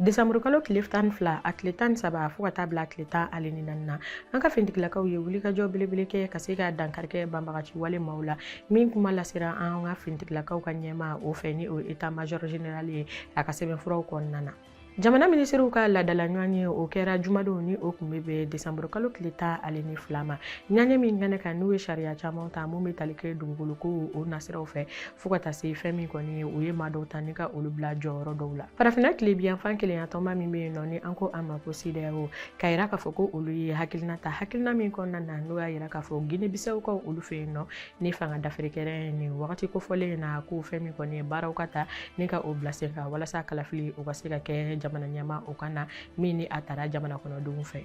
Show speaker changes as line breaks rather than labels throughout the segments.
Desanburukalo tile 12 a tile 13 fo ka taa bila tile 14 na, an ka finitigilakaw ye wulikajɔ belebele kɛ ka se ka dankari kɛ banbagaci wale maaw la, min kuma lasera an ka finitigilakaw ka ɲɛmaa o fɛ, ni o ye état major général ye a ka sɛbɛnfuraw kɔnɔna na. Jamana minisiriw ka laadala ɲɔgɔnye o kɛra jumadon, ni o tun bɛ bɛn desanburukalo tile 12 ma. Ɲɔgɔnye min kɛnɛ kan, n'u ye sariya caman ta mun bɛ tali kɛ dugukolo ko o nasiraw fɛ, fo ka taa se fɛn min kɔni ye u ye maa dɔw ta ni ka olu bila jɔyɔrɔ dɔw la. Farafinna tilebinyanfan kelenya tɔnba min bɛ yen nɔ, ni an ko a ma ko CEDEAO, k'a yira k'a fɔ ko olu ye hakilina ta, hakilina min kɔnɔna na n'o y'a yira k'a fɔ Guinée Bissau-kaw olu fɛ yen nɔ, ni fanga dafiri kɛra nin wagati kofɔlen in na, ko fɛn min kɔni ye baaraw ka ta ni ka o bila sen kan walasa kalafili o ka se ka kɛ jamana ɲɛmaa o ka na min ni a tara jamana kɔnɔdenw fɛ.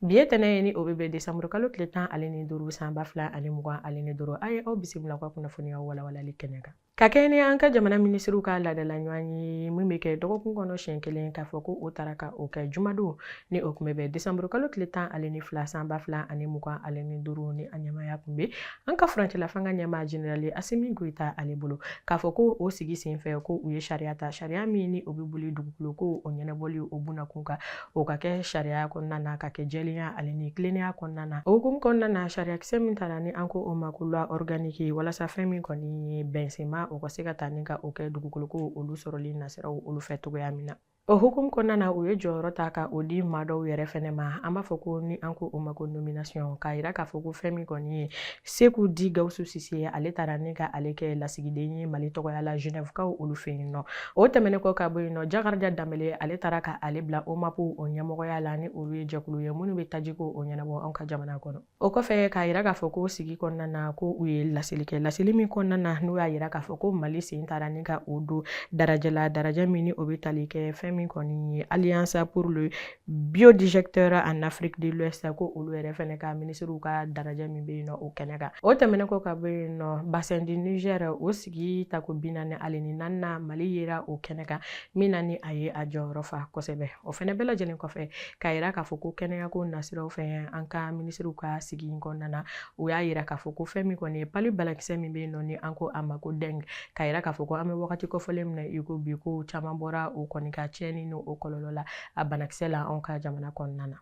Bi ye tɛnɛ ye, ni o bɛ bɛn desanburu kalo tile 15 san 2025. A ye aw bisimila ka kunnafoniyaw walawalali kɛnɛ kan. Ka kɛɲɛ ni an ka jamana minisiriw ka laadala ɲɔgɔn ye min bɛ kɛ dɔgɔkun kɔnɔ siɲɛ kelen, k'a fɔ ko o taara ka o kɛ jumadon, ni o tun bɛ bɛn desanburu kalo tile 12 san 2025, ni a ɲɛmaaya tun bɛ an ka furancɛla fanga ɲɛmaa général Asimi Goyita ale bolo, k'a fɔ ko o sigi senfɛ ko u ye sariya ta, sariya min ni o bɛ boli dugukolo ko o ɲɛnabɔli o bunakun kan, o ka kɛ sariya kɔnɔna na, ka kɛ jɛlenya ale ni tilennenya kɔnɔna na. O hukumu kɔnɔna na, sariyakisɛ min tara ni an ko o ma ko loi organique, walasa fɛn min kɔni ye bɛnsenma o ka se ka ta ni ka o kɛ dugukolo ko olu sɔrɔli nasiraw olu fɛ cogoya min na. O hukumu kɔnɔna na, u ye jɔyɔrɔ ta ka o di maa dɔw yɛrɛ fɛnɛ ma, an b'a fɔ ko ni an ko o ma ko nomination, k'a yira k'a fɔ ko fɛn min kɔni ye Seku Di Gawusu Sise, ale taara ni ka ale kɛ lasigiden ye Mali tɔgɔya la Genève-kaw olu fɛ yen nɔ. O tɛmɛnen kɔ ka bɔ yen nɔ, Jakarija Danbele, ale taara ka ale bila OMAP o ɲɛmɔgɔya la, ni olu ye jɛkulu ye minnu bɛ tajiko o ɲɛnabɔ anw ka jamana kɔnɔ. O kɔfɛ, k'a yira k'a fɔ ko sigi kɔnɔna na ko u ye laseli kɛ, laseli min kɔnɔna na n'u y'a yira k'a fɔ ko Mali sen taara ni ka o don darajɛ la, darajɛ min ni o bɛ tali kɛ fɛn min kɔni ye Alliance pour le biodigesteur en Afrique de l'Ouest, ko olu yɛrɛ fɛnɛ ka minisiriw ka darajɛ min bɛ yen nɔ o kɛnɛ kan. O tɛmɛnen kɔ ka bɔ yen nɔ, bassin du Niger o sigi tako 44 na, Mali yera o kɛnɛ kan min na ni a ye a jɔyɔrɔ fa kosɛbɛ. O fɛnɛ bɛɛ lajɛlen kɔfɛ, k'a yira k'a fɔ ko kɛnɛyako nasiraw fɛ, an ka minisiriw ka sigi in kɔnɔna na, u y'a yira k'a fɔ ko fɛn min kɔni ye palu banakisɛ min bɛ yen nɔ, ni an ko a ma ko dengue, k'a yira k'a fɔ ko an bɛ wagati kofɔlen min na i ko bi, ko caman bɔra o kɔni ka tiɲɛni n'o kɔlɔlɔ la a banakisɛ la anw ka jamana kɔnɔna na.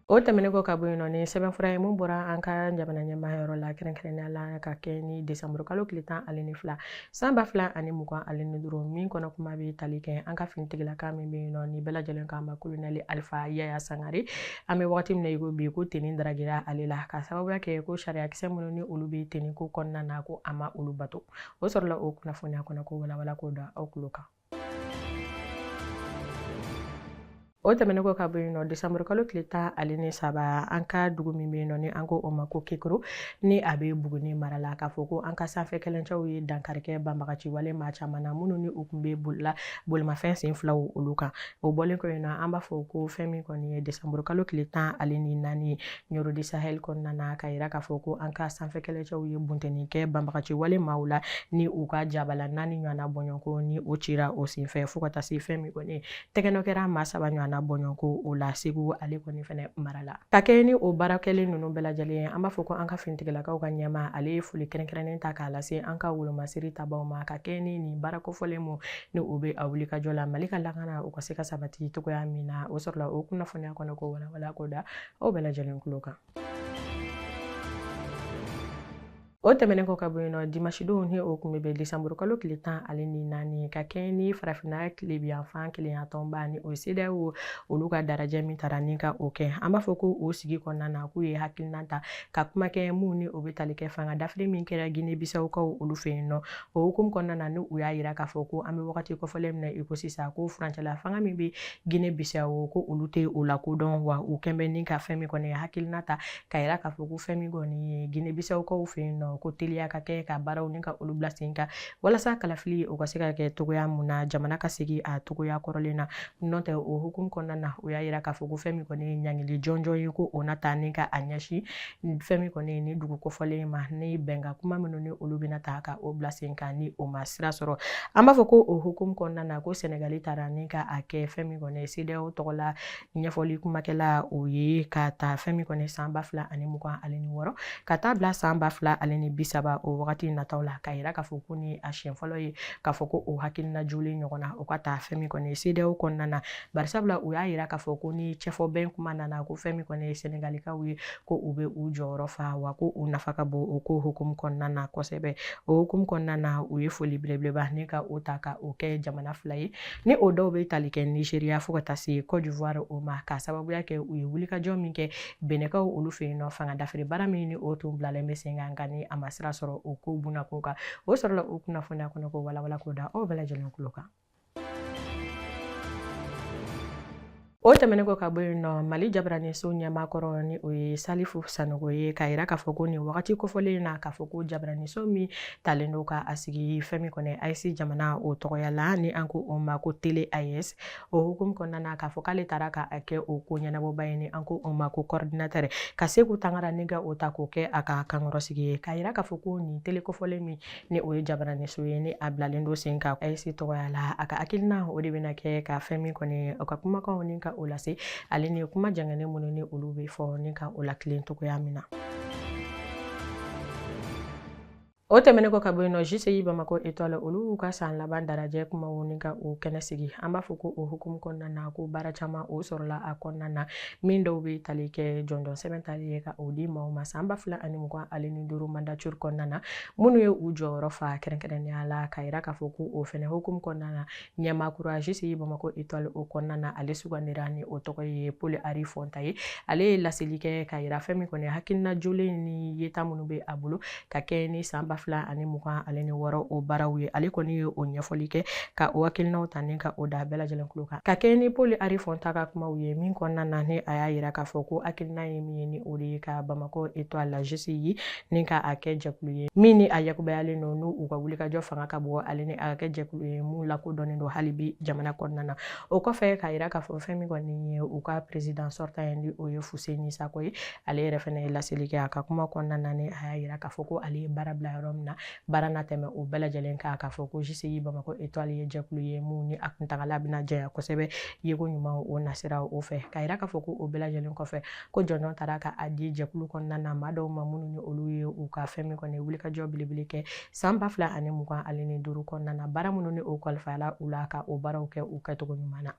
O tɛmɛnen kɔ ka bɔ yen nɔ, ni sɛbɛnfura ye mun bɔra an ka jamana ɲɛmaa yɔrɔ la, kɛrɛnkɛrɛnnenya la ka kɛ ni desanburu kalo tile 12 san 2025, min kɔnɔ kuma bɛ tali kɛ an ka finitigilaka min bɛ yen nɔ, ni bɛɛ lajɛlen k'a ma kolonɛli Alifa Yaya Sangare. An bɛ wagati min na i ko bi, ko tenue daragira ale la ka sababuya kɛ ko sariyakisɛ minnu ni olu bɛ tenue ko kɔnɔna na, ko a ma olu bato. O sɔrɔla o kunnafoniya kɔnɔ ko walawala k'o da aw tulo kan. O tɛmɛnen kɔ ka bɔ yen nɔ, desanburu kalo tile 13, an ka dugu min bɛ yen nɔ, ni an ko o ma ko Kekoro, ni a bɛ Buguni mara la, k'a fɔ ko an ka sanfɛ kɛlɛcɛw ye dankari kɛ banbagaci wale maa caman na minnu ni u tun bɛ bolila bolimafɛn sen filaw olu kan. O bɔlen kɔ yen nɔ, an b'a fɔ ko fɛn min kɔni ye desanburu kalo tile 14 Nioro du Sahel kɔnɔna na, k'a yira k'a fɔ ko an ka sanfɛ kɛlɛcɛw ye bunteni kɛ banbagaci wale maaw la ni u ka jabala 4 ɲɔgɔnna bɔɲɔgɔnko, ni o cira o senfɛ, fo ka taa se fɛn min kɔni ye tɛgɛnɔ kɛra maa 3 ɲɔgɔnna bɔɲɔgɔnko o la Segu ale kɔni fɛnɛ mara la. Ka kɛ ni o baara kɛlen ninnu bɛɛ lajɛlen ye, an b'a fɔ ko an ka finitigilakaw ka ɲɛmaa ale ye foli kɛrɛnkɛrɛnnen ta k'a lase an ka wolomasiri tabaw ma, ka kɛ ni nin baara kofɔlen mun ni o bɛ a wulikajɔ la Mali ka lakana o ka se ka sabati cogoya min na. O sɔrɔla o kunnafoniya kɔnɔ ko walawala ko da aw bɛɛ lajɛlen tulo kan. O tɛmɛnen kɔ ka bɔ yen nɔ, dimanche don, ni o tun bɛ bɛn desanburu kalo tile 14, ka kɛ ni farafinna tilebinyanfan kelenya tɔnba ni o ye CEDEAO olu ka darajɛ min taara ni ka o kɛ, an b'a fɔ ko o sigi kɔnɔna na k'u ye hakilina ta ka kuma kɛ mun ni o bɛ tali kɛ fanga dafiri min kɛra Guinée Bissau-kaw olu fɛ yen nɔ. O hukumu kɔnɔna na, ni u y'a yira k'a fɔ ko an bɛ wagati kofɔlen min na i ko sisan, ko furancɛla fanga min bɛ Guinée Bissau, ko olu tɛ o lakodɔn, wa u kɛn bɛ ni ka fɛn min kɔni ye hakilina ta k'a yira k'a fɔ ko fɛn min kɔni ye Guinée Bissau-kaw fɛ yen nɔ, ko teliya ka kɛ ka baaraw ni ka olu bila sen kan walasa kalafili o ka se ka kɛ cogoya mun na, jamana ka segin a cogoya kɔrɔlen na. N'o tɛ, o hukumu kɔnɔna na, u y'a yira k'a fɔ ko fɛn min kɔni ye ɲangili jɔnjɔn ye, ko o na ta ni ka a ɲɛsin fɛn min kɔni ye ni dugu kofɔlen ma, ni bɛnkan kuma minnu ni olu bɛna ta ka o bila sen kan, ni o ma sira sɔrɔ. An b'a fɔ ko o hukumu kɔnɔna na, ko Senegali taara ni ka a kɛ fɛn min kɔni ye CEDEAO tɔgɔ la ɲɛfɔli kumakɛla o ye, ka ta fɛn min kɔni san 2026 ka taa bila san 2000. 2030 o wagati nataw la, k'a yira k'a fɔ ko ni a siɲɛ fɔlɔ ye k'a fɔ ko o hakilina jolen ɲɔgɔn na o ka taa fɛn min kɔni ye CEDEAO kɔnɔna na. Barisabula u y'a yira k'a fɔ ko ni cɛfɔbɛn kuma nana, ko fɛn min kɔni ye Senegalikaw ye, ko u bɛ u jɔyɔrɔ fa, wa ko u nafa ka bon o ko hukumu kɔnɔna na kosɛbɛ. O hukumu kɔnɔna na, u ye foli belebeleba ni ka o ta ka o kɛ jamana fila ye, ni o dɔw bɛ tali kɛ Nigeria fo ka taa se Côte d'Ivoire o ma, k'a sababuya kɛ u ye wulikajɔ min kɛ Benɛkaw olu fɛ yen nɔ, fanga dafiri baara min ni o tun bilalen bɛ sen kan, nka ni a ma sira sɔrɔ o ko bunakun kan. O sɔrɔla o kunnafoniya kɔnɔ k'o walawala k'o da aw bɛɛ lajɛlen tulo kan. O tɛmɛnen kɔ ka bɔ yen nɔ, Mali jabaraniso ɲɛmaa kɔrɔ ni o ye Salifu Sanogo ye, k'a yira k'a fɔ ko nin wagati kofɔlen in na, k'a fɔ ko jabaraniso min talen don ka a sigi fɛn min kɔni AES jamana o tɔgɔya la, ni an ko o ma ko Télé AES, o hukumu kɔnɔna na, k'a fɔ k'ale taara ka a kɛ o ko ɲɛnabɔba ye, ni an ko o ma ko coordinateur, ka Seku Tangara ni ka o ta k'o kɛ a ka kankɔrɔsigi ye, k'a yira k'a fɔ ko nin télé kofɔlen min ni o ye jabaraniso ye, ni a bilalen don sen kan AES tɔgɔya la, a ka hakilina o de bɛna kɛ ka fɛn min kɔni o ka kumakanw ni ka o lase, ale ni kuma jɛngɛnen minnu ni olu bɛ fɔ ni ka o latilen cogoya min na. O tɛmɛnen kɔ ka bɔ yen nɔ, JCI Bamako Étoile olu y'u ka san laban darajɛ kumaw ni ka o kɛnɛ sigi. An b'a fɔ ko o hukumu kɔnɔna na, ko baara caman o sɔrɔla a kɔnɔna na, min dɔw bɛ tali kɛ jɔnjɔn sɛbɛn tali ye ka o di maaw ma san 2025 mandature kɔnɔna na, minnu ye u jɔyɔrɔ fa kɛrɛnkɛrɛnnenya la, k'a yira k'a fɔ ko o fɛnɛ hukumu kɔnɔna na, ɲɛmaa kura JCI Bamako Étoile o kɔnɔna na, ale sugandira ni o tɔgɔ ye Paul Henri Fontan ye. Ale ye laseli kɛ k'a yira fɛn min kɔni hakilina jolen ni yeta minnu bɛ a bolo ka kɛ ni san 2026 o baaraw ye. Ale kɔni ye o ɲɛfɔli kɛ ka o hakilinaw ta ni ka o da bɛɛ lajɛlen tulo kan, ka kɛ ni Paul Henri Fontan ka kumaw ye, min kɔnɔna na ni a y'a yira k'a fɔ ko hakilina ye min ye, ni o de ye ka Bamako Étoile la JCI ni ka a kɛ jɛkulu ye min ni a yakubayalen don, n'u u ka wulikajɔ fanga ka bon, ale ni a ka kɛ jɛkulu ye mun lakodɔnnen don hali bi jamana kɔnɔna na. O kɔfɛ, k'a yira k'a fɔ fɛn min kɔni ye u ka président sortant ye, ni o ye Fuseni Sako ye, ale yɛrɛ fɛnɛ ye laseli kɛ a ka kuma kɔnɔna na, ni a y'a yira k'a fɔ ko ale ye baara bila yɔrɔ min na, baara na tɛmɛ o bɛɛ lajɛlen kan, k'a fɔ ko JCI Bamako Étoile ye jɛkulu ye mun ni a kuntagala bɛna janya kosɛbɛ, yeko ɲuman o nasira o fɛ. K'a yira k'a fɔ ko o bɛɛ lajɛlen kɔfɛ, ko jɔnjɔn taara ka a di jɛkulu kɔnɔna na maa dɔw ma, minnu ni olu ye u ka fɛn min kɔni wulikajɔ belebele kɛ san 2025 kɔnɔna na, baara minnu ni o kalifala u la ka o baaraw kɛ u kɛcogo ɲuman na.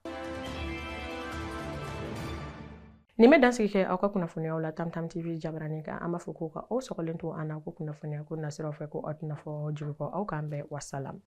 Nin bɛ dansigi kɛ aw ka kunnafoniyaw la Tam Tam TV jabarani kan. An b'a fɔ ko ka aw sɔgɔlen to an na ko kunnafoniya ko nasiraw fɛ, ko aw tɛna fɔ jigi kɔ. Aw k'an bɛn, wasalam.